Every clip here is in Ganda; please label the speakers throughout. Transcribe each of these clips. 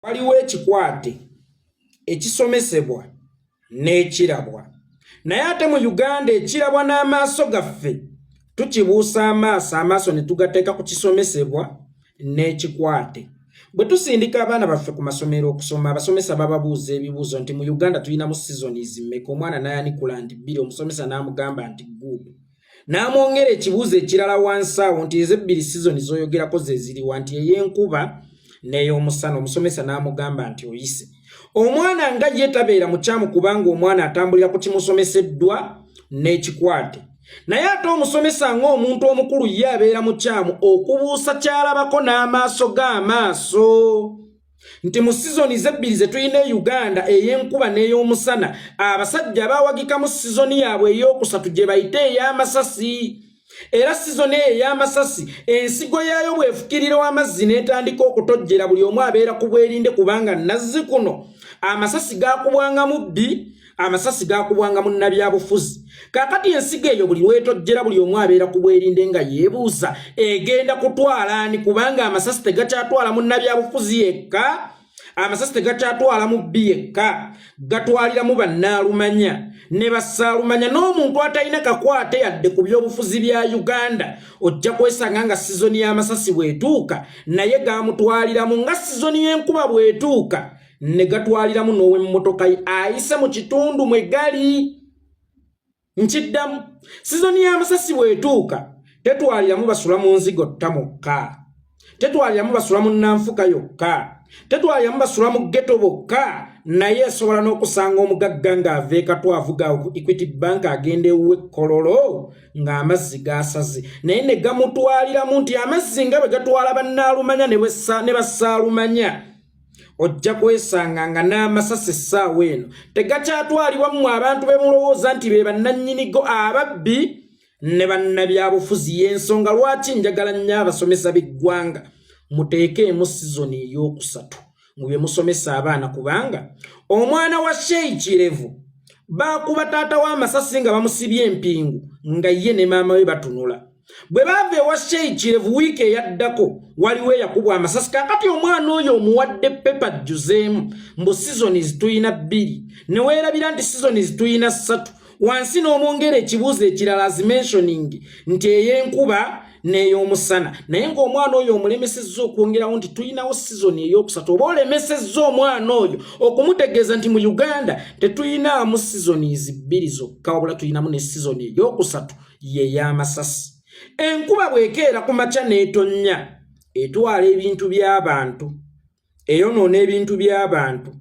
Speaker 1: Waliwo ekikwate, ekisomesebwa n'ekirabwa. Naye ate mu Uganda ekirabwa n'amaaso gaffe tukibuusa amaaso, amaaso ne tugateeka ku kisomesebwa n'ekikwate. Bwe tusindika abaana baffe ku masomero okusoma, abasomesa bababuuza ebibuuzo nti mu Uganda tulinamu seasons mmeka? Omwana n'ayanikula nti bbiri, omusomesa n'amugamba nti good. N'amwongera ekibuuzo ekirala wansi awo nti ezebbiri sizoni z'oyogerako ze ziriwa? Nti ey'enkuba n'ey'omusana. Omusomesa n'amugamba nti oyise. Omwana nga ye tabeera mukyamu kubanga omwana atambulira ku kimusomeseddwa n'ekikwate. Naye ate omusomesa ng'omuntu omukulu ye abeera mukyamu okubuusa ky'alabako n'amaaso g'amaaso. Nti mu sizoni zebbiri ze tulina e Uganda, ey'enkuba n'ey'omusana, abasajja bawagikamu sizoni yaabwe ey'okusatu gye bayita ey'amasasi. Era sizoni eyo ey'amasasi ensigo yaayo bw'efukirirwa amazzi n'etandika okutojjera, buli omu abeera ku bwerinde kubanga nazzi kuno amasasi gaakubwangamu bbi, amasasi gakubwanga munnabyabufuzi. Kaakati ensigo eyo buli lwetojjera buli omu abeera ku bwerinde nga yeebuuza egenda kutwala ani, kubanga amasasi tegakyatwala munnabyabufuzi yekka, amasasi tegakyatwala mubbi yekka, gatwaliramu bannaalumanya ne bassaalumanya n'omuntu atalina kakwate yadde ku byobufuzi bya Uganda. Ojja kwesanga nga sizoni y'amasasi bw'etuuka naye gamutwaliramu, nga sizoni y'enkuba bw'etuuka ne gatwaliramu n'ow'emmotoka ye ayise mu kitundu mwe gali. Nkiddamu, sizoni y'amasasi bw'etuuka tetwaliramu basula mu nzigo tta mukka, tetwaliramu basula mu nnanfuka yokka, tetwaliramu basula mu ghetto bokka, naye esobola n'okusanga omugagga ng'ava e Katwe avuga Equity Bank agenda ewuwe Kololo ng'amazzi gasaze naye ne gamutwaliramu, nti amazzi nga bwe gatwala bannaalumanya ne bassaalumanya, ojja kwesanga nga n'amasasi essaawa eno tegakyatwalibwa mmwe abantu be mulowooza nti be bannannyinigo, ababbi ne bannabyabufuzi. Y'ensonga lwaki njagala nnyo abasomesa b'eggwanga muteekeemu sizoni ey'okusatu mu bye musomesa abaana, kubanga omwana wa Sheyi Kirevu baakuba taata w'amasasi nga bamusibye empingu nga ye ne maama we batunula. Bwe baava ewa Sheyi Kirevu, wiiki eyaddako waliwo eyakubwa amasasi. Kaakati omwana oyo omuwadde pepa jjuzeemu mbu seasons tulina bbiri, ne weerabira nti seasons tulina ssatu. Wansi n'omwongera ekibuuzo ekirala as mentioning nti ey'enkuba n'ey'omusana, naye ng'omwana oyo omulemesezza okwongerawo nti tulinawo sizoni ey'okusatu, oba olemesezza omwana oyo okumutegeeza nti mu Uganda tetuyinaamu seasons bbiri zokka, wabula tulinamu ne sizoni ey'okusatu ye y'amasasi. Enkuba bw'ekeera ku makya n'etonnya, etwala ebintu by'abantu, eyonoona ebintu by'abantu,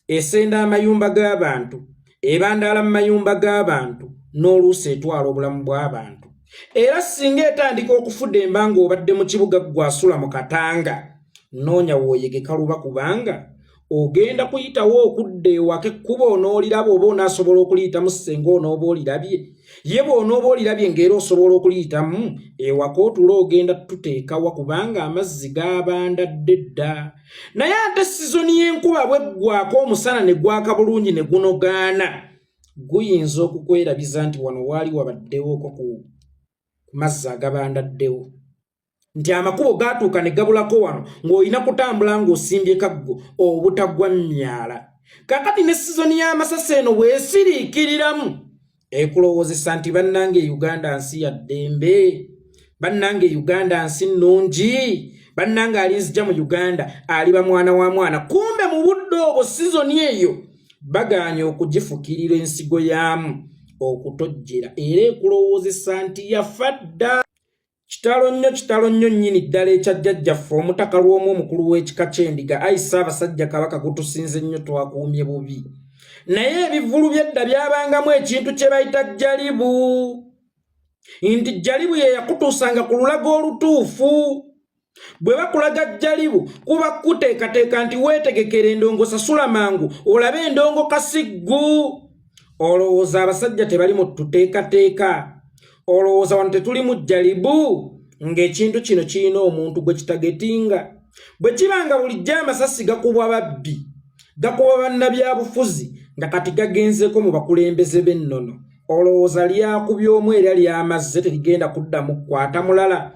Speaker 1: esenda amayumba g'abantu, ebandaala mu mayumba g'abantu, n'oluusi etwala obulamu bw'abantu. Era singa etandika okufudemba ng'obadde mu kibuga, ggwe asula mu Katanga, noonya wooyegeka luba, kubanga ogenda kuyitawo okudda ewaka ekkubo onooliraba oba onaasobola okuliyitamu. Ssenga onooba olirabye ye, bw'onooba olirabye ng'era osobola okuliyitamu ewaka, otula ogenda tuteekawa? Kubanga amazzi gaabandadde dda. Naye ate sizoni y'enkuba bweggwako omusana ne gwaka bulungi ne gunogaana, guyinza okukwerabiza nti wano waali wabaddewooko ku mazzi agabandaddewo, nti amakubo gaatuuka ne gabulako wano ng'olina kutambula ng'osimbye kaggo obutagwa myala. Kaakati ne sizoni y'amasasi eno bw'esiriikiriramu, ekulowoozesa nti bannange Uganda nsi ya ddembe, bannange Uganda nsi nnungi, bannange alinzija mu Uganda aliba mwana wa mwana. Kumbe mu budde obwo sizoni eyo bagaanye okugifukirira ensigo yaamu okutojjera, era ekulowoozesa nti yafa dda. Kitalo nnyo, kitalo nnyo nnyini ddala ekya jjajjaffe Omutaka Lw'omu, omukulu w'ekika ky'Endiga. Ayi Ssaabasajja Kabaka, gutusinze nnyo, twakuumye bubi. Naye ebivvulu by'edda byabangamu ekintu kye bayita jjalibu, nti jjalibu ye yakutuusanga ku lulago olutuufu. Bwe bakulaga jjalibu, kuba kuteekateeka nti weetegekera endongo, sasula mangu olabe endongo kasiggu. Olowooza abasajja tebali mu tuteekateeka? Olowooza wano tetuli mu jjalibu ng'ekintu kino kirina omuntu gwe kitagetinga? Bwe kiba nga bulijjo amasasi gakubwa babbi, gakuba bannabyabufuzi, nga kati gagenzeeko mu bakulembeze b'ennono, olowooza lyakubye omu era lyamazze, terigenda kuddamu kukwata mulala?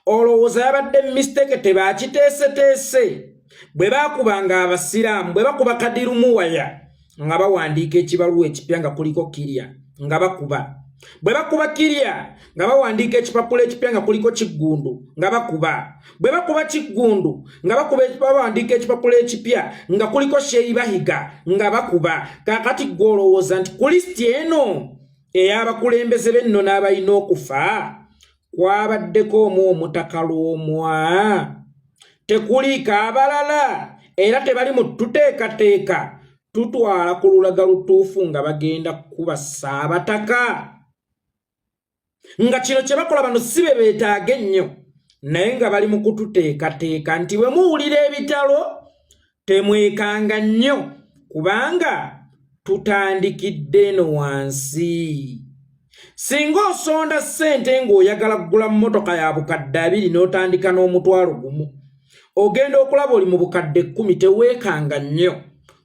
Speaker 1: Olowooza yabadde mistake, tebakiteeseteese? Bwe baakubanga Abasiraamu, bwe bakuba Kadiru Muwaya nga bawandiika ekibaluwa ekipya nga kuliko Kirya, nga bakuba. Bwe bakuba Kirya nga bawandiika ekipapula ekipya nga kuliko Kiggundu, nga bakuba. Bwe bakuba Kiggundu nga bakuba, bawandiika ekipapula ekipya nga kuliko Sheyi Bahiga, nga bakuba. Kaakati ggwe olowooza nti ku lisiti eno ey'abakulembeze b'ennono abalina okufa kwabaddeko omu Omutaka Lwomwa? Tekuliiko abalala? Era tebali mu tuteekateeka tutwala ku lulaga lutuufu nga bagenda kukuba Ssaabataka, nga kino kye bakola bano si be beetaaga ennyo, naye nga bali mu kututeekateeka nti bwe muwulira ebitalo temwekanga nnyo, kubanga tutandikidde eno wansi. Singa osonda ssente ng'oyagala kugula mmotoka ya 20,000 n'otandika n'10,000, ogenda okulaba oli mu 10,000, teweekanga nnyo,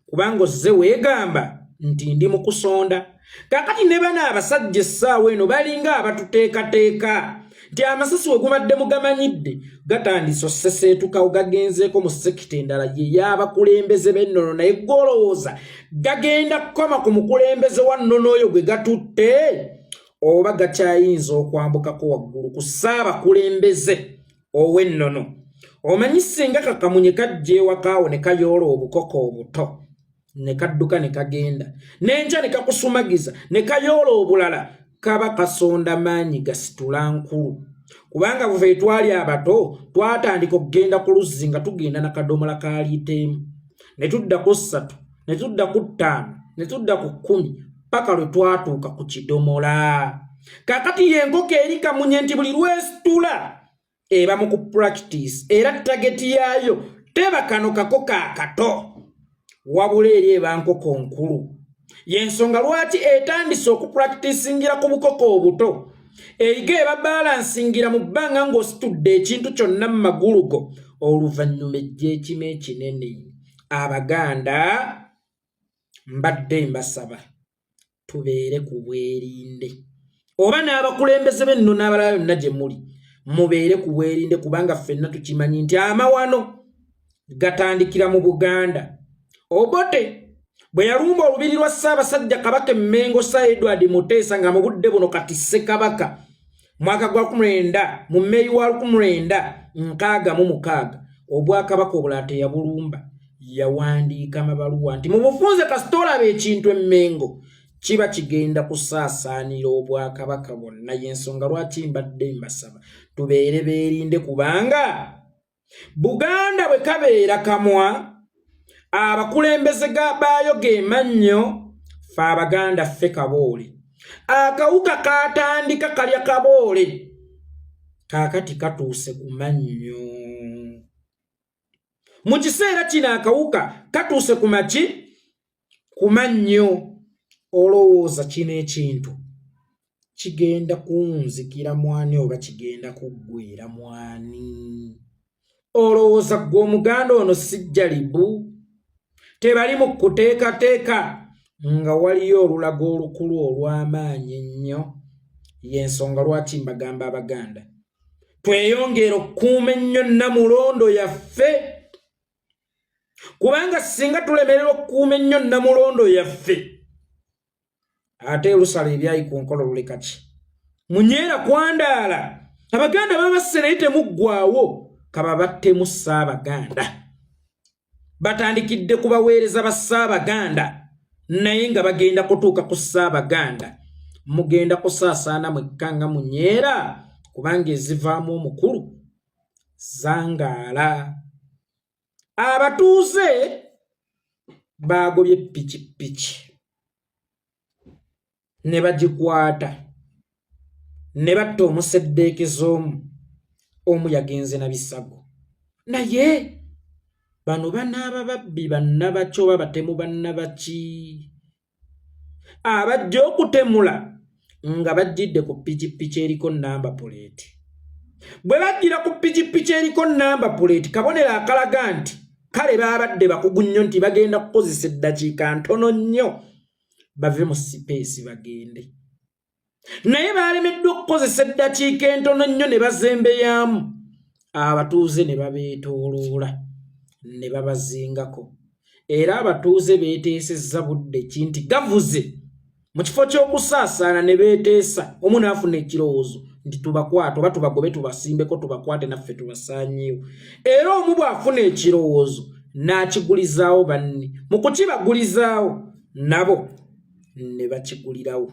Speaker 1: kubanga ozze weegamba nti ndi mu kusonda. Kakati ne bano abasajja essaawa eno balinga abatuteekateeka nti amasasi we gubadde mugamanyidde gatandise osseseetukawo, gagenzeeko mu sekita endala ye y'abakulembeze b'ennono. Naye golowooza gagenda kukoma ku mukulembeze wa nnono oyo gwe gatutte, oba gakyayinza okwambukako waggulu ku ssaabakulembeze ow'ennono? Omanyi singa kakamunye kajja ewakaawo ne kayoola obukoko obuto ne kadduka ne kagenda, n'enkya ne kakusumagiza ne kayoola obulala, kaba kasonda maanyi gasitula nkulu. Kubanga buve twali abato twatandika okugenda ku luzzi nga tugenda na kadomola ka liita emu, ne tudda ku 3, ne tudda ku 5, ne tudda ku 10, paka lwe twatuuka ku kidomola. Kaakati y'enkoko eri kamunye nti buli lwesitula eba mu ku practice, era target yaayo teba kano kako kaakato, wabula eri eba nkoko nkulu. Yensonga lwaki etandise okupracticingira ku bukoko obuto, eyiga eba balansingira mu bbanga ng'ositudde ekintu kyonna mu magulu go, oluvannyuma ejja ekima ekinene. Abaganda, mbadde mbasaba tubeere ku bwerinde, oba n'abakulembeze b'ennono n'abalala yonna gye muli, mubeere ku bwerinde, kubanga ffenna tukimanyi nti amawano gatandikira mu Buganda. Obote bwe yalumba olubiri lwa Ssaabasajja Kabaka Emmengo, Sir Edward Muteesa, nga mu budde buno kati Ssekabaka, mwaka gwa 19 mu Meeyi wa 1966, obwakabaka obulala teyabulumba, yawandiika amabaluwa nti mu bufunze kasita olaba ekintu Emmengo kiba kigenda kusaasaanira obwakabaka bwonna. Y'ensonga lwaki mbadde mbasaba tubeere beerinde, kubanga Buganda bwe kabeera kamwa, abakulembeze baayo ge mannyo, fe Abaganda ffe kaboole. Akawuka katandika kalya kaboole, kaakati katuuse ku mannyo. Mu kiseera kino akawuka katuuse ku maki, ku mannyo. Olowooza kino ekintu kigenda kunzikira mwani oba kigenda kuggwera mwani? Olowooza ggwe Omuganda ono sijjalibu tebali mu kuteekateeka nga waliyo olulago olukulu olw'amaanyi ennyo? Y'ensonga lwaki mbagamba Abaganda tweyongere okukuuma ennyo Nnamulondo yaffe, kubanga singa tulemererwa okukuuma ennyo Nnamulondo yaffe, ate lusala ebyayi ku nkolo luleka ki munyeera kwandaala. Abaganda babasse naye temuggwawo, kaba battemu Ssaabaganda. Batandikidde ku baweereza ba Ssaabaganda, naye nga bagenda kutuuka ku Ssaabaganda. Mugenda kusaasaana mwekka nga munyeera, kubanga ezivaamu omukulu zangaala. Abatuuze baagobye pikipiki ne bagikwata ne batta omuseddeekeza omu, omu yagenze na bisago. Naye bano banaaba babbi bannabaki oba batemu bannabaki abajja okutemula nga bajjidde ku pikipiki eriko namba puleeti? Bwe bajjira ku pikipiki eriko namba puleeti, kabonero akalaga nti kale baabadde bakugu nnyo, nti bagenda kukozesa eddakiika ntono nnyo bave mu sipeesi bagende. Naye baalemeddwa okukozesa eddakiika entono nnyo ne bazembeyaamu, abatuuze ne babeetooloola. ne babazingako era abatuuze beeteesezza budde ki nti gavuze mu kifo ky'okusaasaana ne beeteesa omu n'afuna ekirowoozo nti tubakwate oba tubagobe tubasimbeko tubakwate naffe tubasaanyeewo era omu bw'afuna ekirowoozo n'akigulizaawo banne mu kukibagulizaawo nabo ne bakigulirawo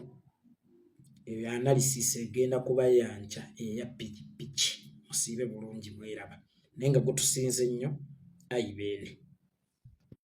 Speaker 1: eyo analysis egenda kuba yankya eya pikipiki musiibe bulungi mweraba naye nga gutusinze nnyo ayi beene.